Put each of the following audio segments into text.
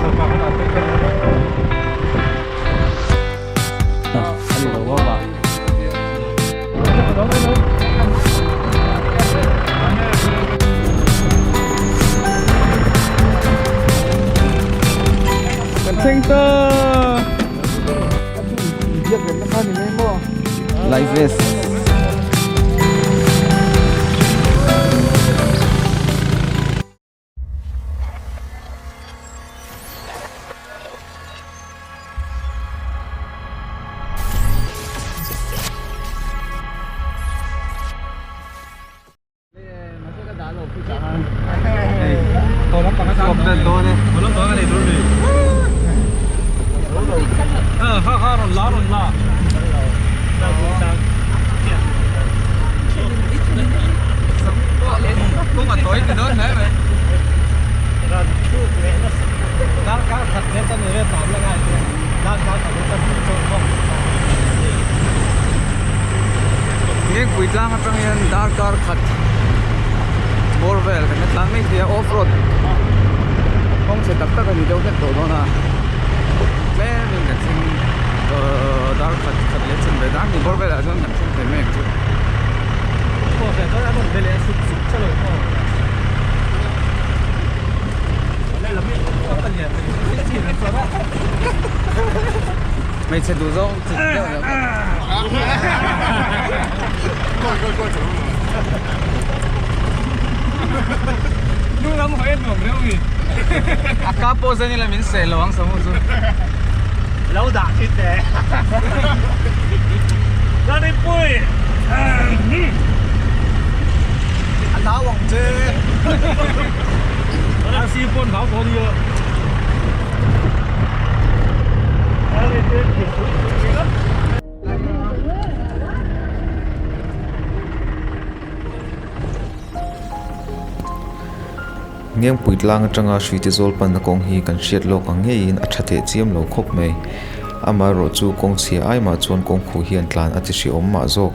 Kan thleng ta! Life vest. Ngengpui tlang atang hian darkar khat bawr vel kan la tlang mai thei a off road kawng chhe tak tak a ni deuh hlek tawh dawn a tlemin kan thleng dar khat khat leh chan ve dar hnih bawr velah chuan kan thleng thei mai ang chu. Hmeichhe duh zawng chi deuh lo. A ka pawh zen ila min seh lo ang samu chu. Lo dah thin teh. Lalrinpui. A nau ang che. Arsi pawn hlau tawh ania. Ngengpui tlang atanga hruite zawl panna kawng hi kan hriat lawk ang ngeiin a tha teh chiam lo khawp mai. Amaherawhchu kawng chhia ai mah chuan kawng khuh hian tlan a ti hrehawm mah zawk.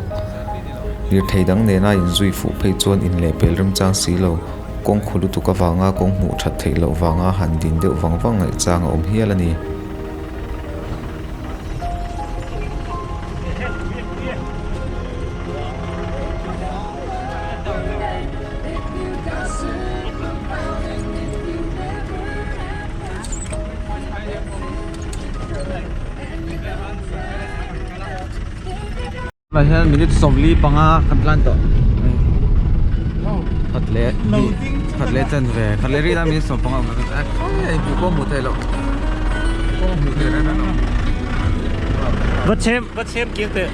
Lirthei dang nena inzui fuh phei chuan inlehpel remchang si lo. Kawng khu lutuk avanga kawng hmuh that theih loh vanga han din deuh vang vang ngaih chang a awm hial a ni. Tunah hian minute 45 kan tlan tawh khat leh khat leh chen ve khat leh rina minute 15 awm a hei hmuh pawh hmuh theih loh pawh hmuh theih reng reng loh Va chhem va chhem kir teh.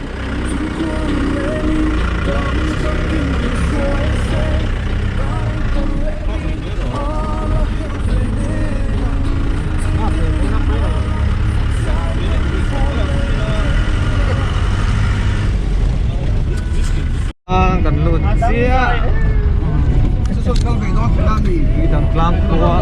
Kan lut chiah tui dang tlang khua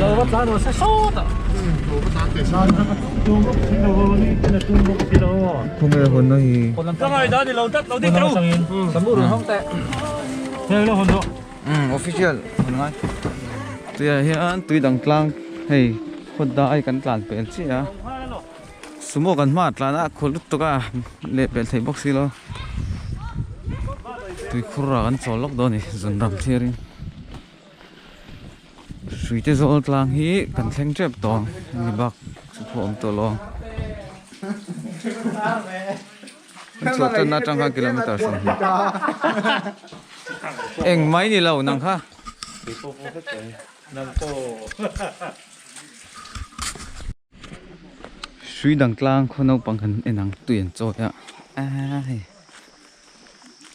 Lo va tlan se sawt a. Lo va tlan teh sa. Tum bawk si lo ni tin a tum bawk si lo. Khawnge hawn na hi. Ka ngai dan ni lo tlat lo ding teh u. Samu run hawng teh. Hei lo hawn rawh. Official hawn ngai. Tuiah hian tui dang tlang hei khawt dai kan tlan pel chiah a. Sumo kan hma tlan a khaw lutuk a leh pel thei bawk si lo. Tuikhur ah kan chawl lawk dawn a ni zun ram thlir in. Hruite zawl tlang hi kan thleng tep tawh ang hemi bak chu pawh a awm tawh lo ang. Kan chhuah tanna atang khan kilometer 20 eng mai ni lo nang kha. Hrui dang tlang khaw naupang kan en ang tui an chawi a ai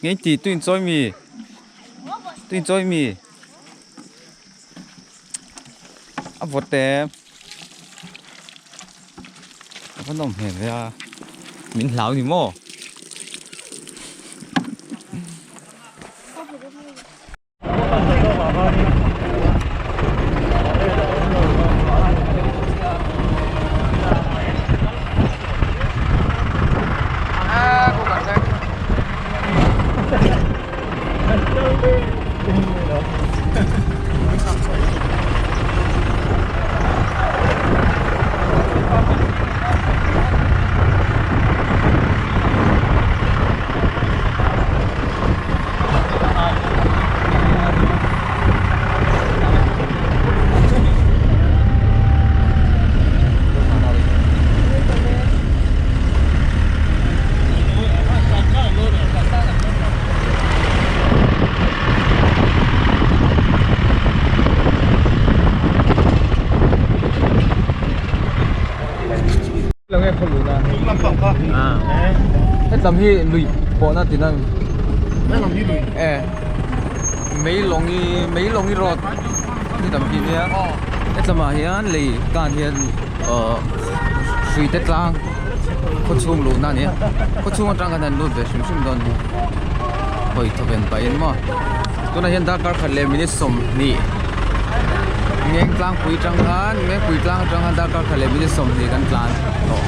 ngei tih tui an chawi mi tui an chawi mi a vawt em a va nawm hmel ve a min hlau ni maw. Hetlam hi lui pawhna ti nang e mei lawngi mei lawngi road ni tam hi nia hetlamah hian lei kan hian ahh hrui te tlang khaw chhung luhna a ni a khaw chhung atang khan an lut ve hrim hrim dawn a ni hawi thawven pahin maw tunah hian darkar khat leh minute 20 ngeng tlangpui atang khan ngengpui tlang atang khan darkar khat leh minute 20 kan tlan tawh.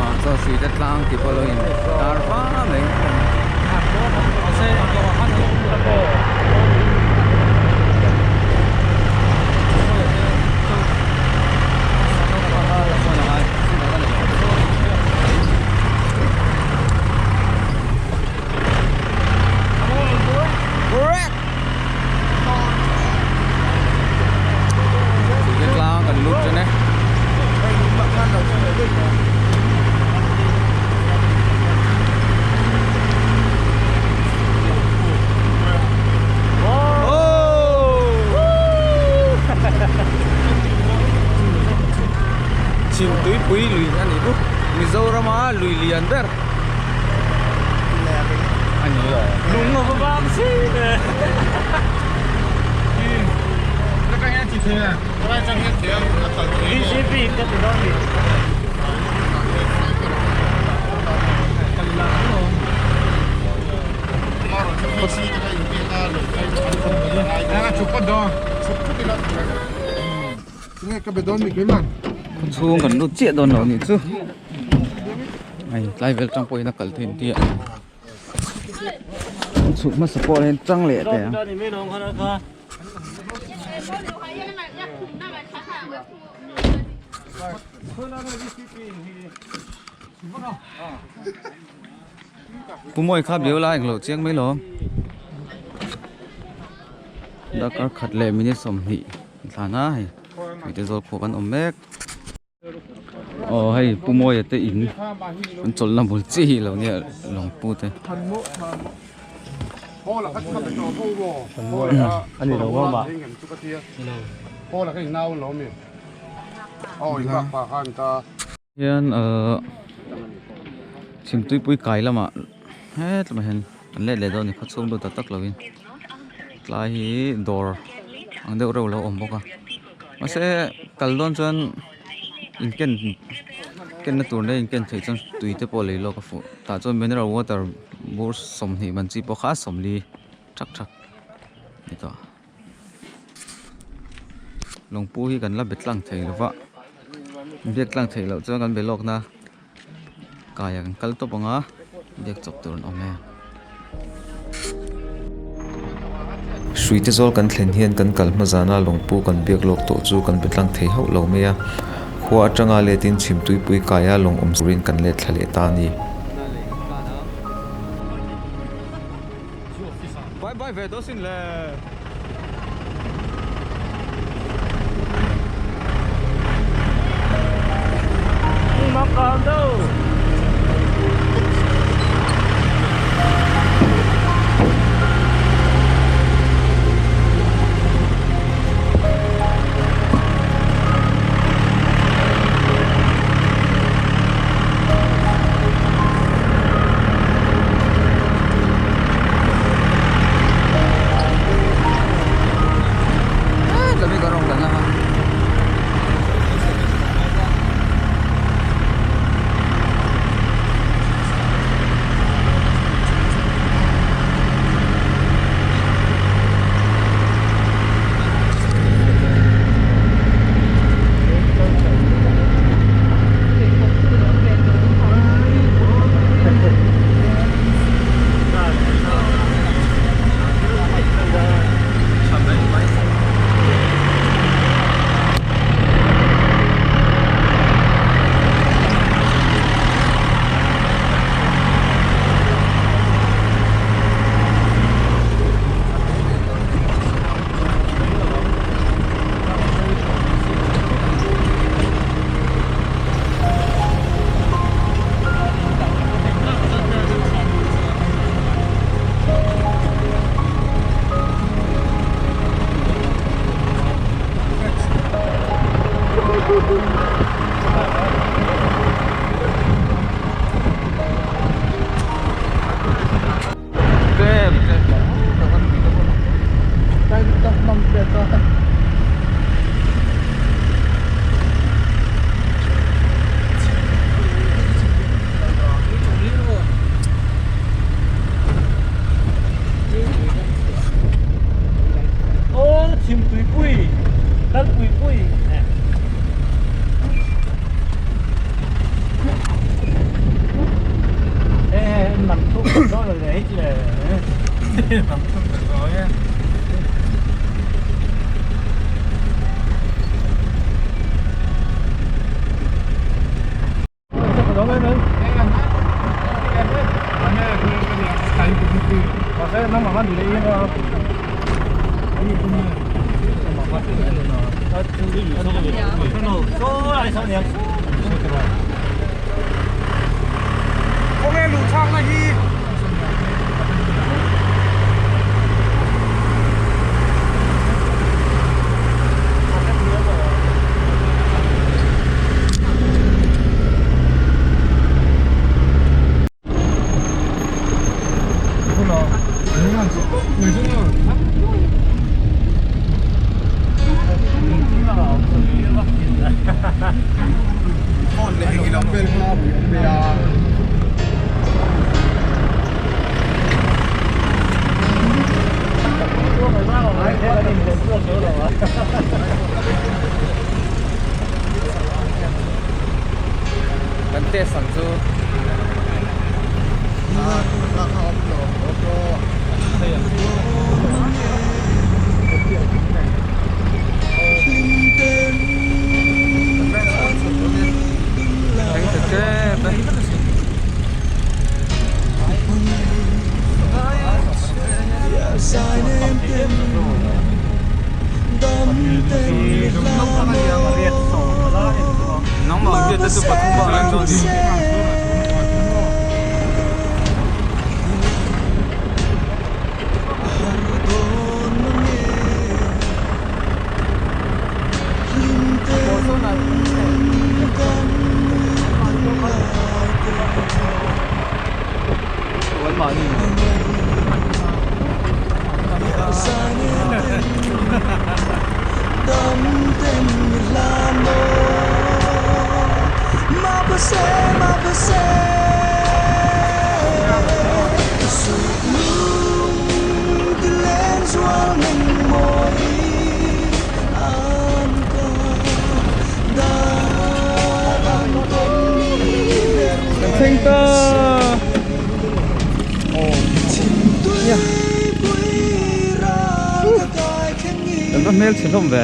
Ah chaw hrui te tlang tih pawh lo in tar va mai. Tlang kan lut chen e. Chhim tuipui lui a nih chu Mizorama lui lian ber a ni lo. Lung a va vang si ve. BCP ka ti dawn ni. Chhung kan lut chiah dawn lo nih chu hei tlai vel tang pawhin a kal theih ang tih a chhuk hmasa pawh hian tang leh teh ang. Pu Mawi kha biau lai englo chiang mai lo darkar khat leh minute 20 thlan a hei mite zawl pawh kan awm mek aw hei Pu Mawia te in an chawlhna bul chiah hi lo nia lawngpu te. Hian ahh chhimtuipui kai lamah hetlaiah hian an let leh dawn a ni khawchhung lut tak tak lovin tlai hi dawr ang deuh reuh a lo awm bawk a mahse kal dawn chuan in ken kenna tur leh in ken theih chuan tui te pawh lei lawk a fuh tah chuan mineral water bur 20 man chi pawh kha 40. thak thak a ni tawh. Lawngpu hi kan la be tlang thei lo va, biak tlang theih loh chuan kan be lawkna kaiah kan kal tawp ang a, biak chawp tur an awm em. Hruite zawl kan thlen hian kan kal hma zana lawngpu kan biak lawk tawh chu kan be tlang thei hauh lo mai a, khua atanga letin chhimtuipui kaia lawng awm turin kan let thla leh ta a ni. Bye bye ve daw sin le. Kan test ang chu. thleng ta kan va hmel chhe hlawm ve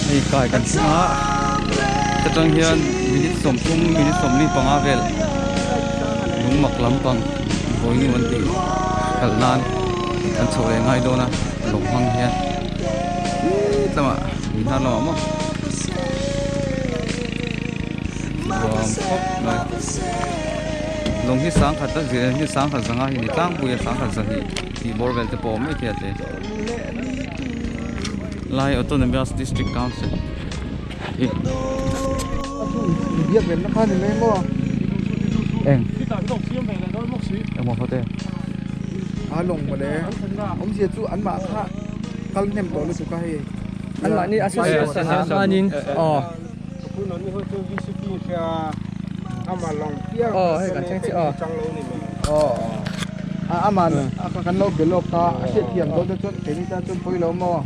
hei kai kan thleng a ta tang hian minute 30 minute 45 vel lungmak lampang vawiin an tih kalh nan kan chhoh leh ngai dawn a lawng hmang hian tlit lamah lui hnar lamah maw nuam khawp mai lawng hi sangkhat a zir hi sangkhat zanga hi ni tlangpui a sangkhat zahnih tih bawr vel te pawh a awm maithei a tle lai autonomous district council hi. Eng engmaw hote a lawng mawle awmzia chu an mah kha kal hnem tawh lutuk a hei an mahni association ah khanin aw aw hei kan thleng chiah aw aw aman kan lo be lawk a a hriatthiam dawn te chuan keini tan chuan pawi lo maw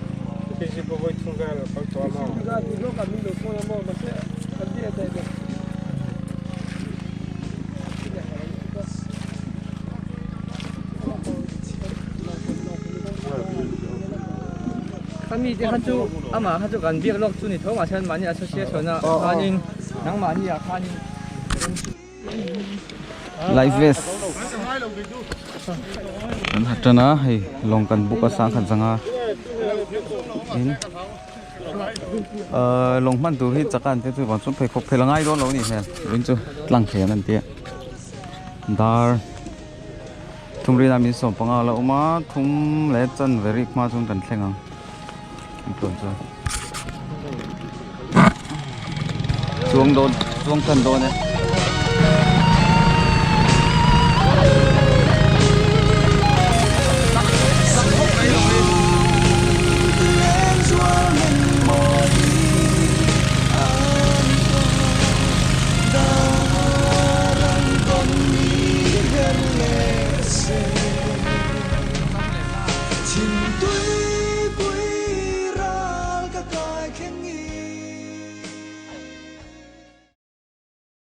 Kha mi te kha chu amah kha chu kan biak lawk chu ni tho mahse anmahni association ah khanin nangmahni ah khanin Life vest an ha tan a hei lawng kan book a sangkhat zanga in ahh lawng hman tur hi chaka an tia chuvang chuan pheikhawk phel a ngai dawn lo a nih hmel vawiin chu tlang thei an an tia dar thum rinah min sawm panga a la awm a thum leh chanve rik hma chuan kan thleng ang an tluan chuan chuang dawn chuang tan dawn e.